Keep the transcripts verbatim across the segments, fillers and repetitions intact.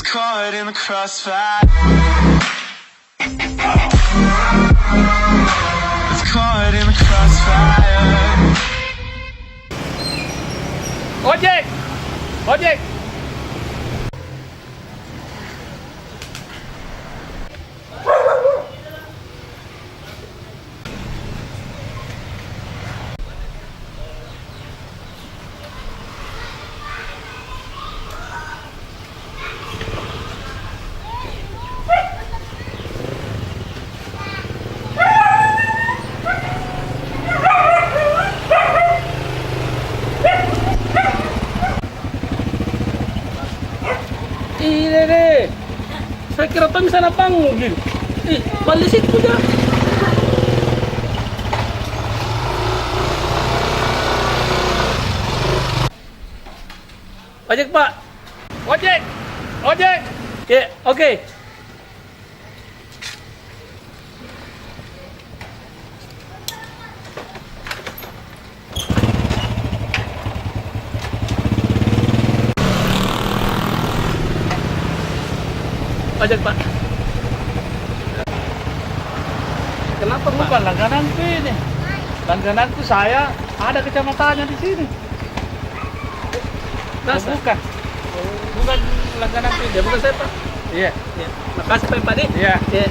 Caught in the crossfire. It's caught in the crossfire. Ojek! Ojek! Ih, deh, deh. Saya kira tong sana panggil. Ih, balik situ dah. Ojek, Pak. Ojek. Ojek. Oke, oke. Ojek, Pak. Kenapa, Pak? Bukan langgananku ini. Langgananku saya ada kecamatannya di sini. Masa? Bukan. Bukan langganan pinjam, bukan saya, Pak. Iya. Iya. Makasih, Pak, Pak, nih. Iya. Iya.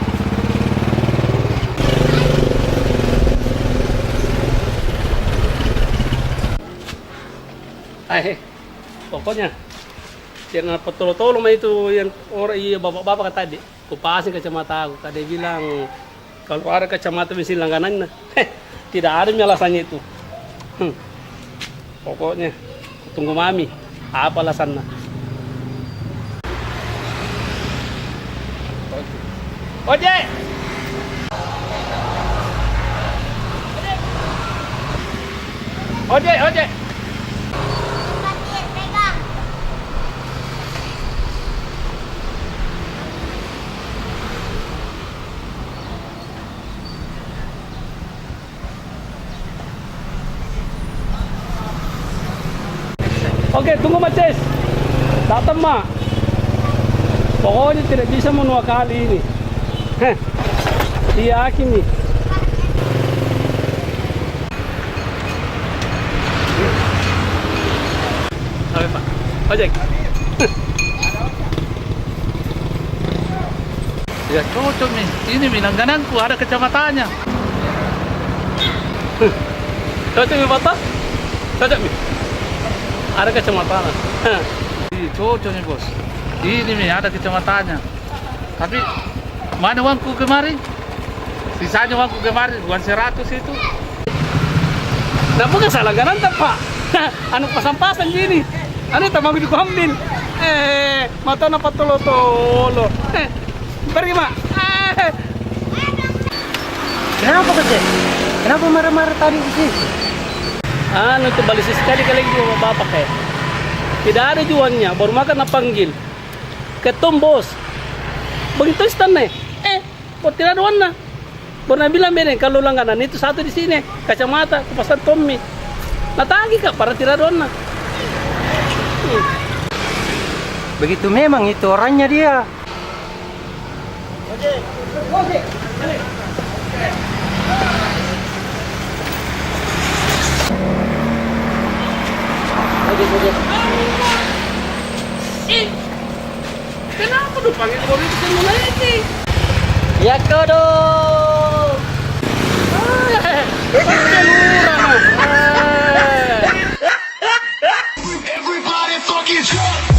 Eh, pokoknya, jangan patolo-tolo mah itu yang orang, iya, bapak-bapak kata tadi. Kupasang kacamata aku, ka dia bilang, kalau ada kacamata besi langganannya, heh, tidak ada mi alasannya itu. Hmm. Pokoknya, kutunggu mami, apa alasannya. Ojek! Ojek, ojek! Oke, tunggu ma, Ces. Datang ma. Pokoknya tidak bisa menua kali ini. Heh. Iya, aki mi. Apa, Pak? Ojek. Ya, cocok mi. Ini mi langgananku, ada kacamatannya. Cocok mi, Pak? Cocok mi. Ada kacamata. Ih, cocok mi, Bos. Ini mi, ada kacamatanya. Tapi, mana uangku kemarin? Sisanya uangku kemarin, uang seratus itu. Nah, bukan salah langganan, Pak. Anu pasang-pasang gini. Anu tamang di kuambil. Eh, mata na patolo-tolo. Eh, pergi, Mak. Eh. Kenapa kau, Cek? Kenapa marah-marah tadi di sini? Anu tu balik sekali kali juga bapak, eh. Tidak ada juannya, baru makan na panggil. Ketum, Bos. Begitu stand, eh. Eh, kok tidak ada warna? Baru na bilang bene, kalau langganan itu satu di sini, kacamata, kupasang tommi. Na tagi ka, para tidak ada warna. Hmm. Begitu memang itu orangnya dia. Ojek, ojek. Ih, kenapa lu panggil polisi ke mulai ini? Ya, kodong. Eh, pakai lurah, lu. Eh. Everybody fucking jump.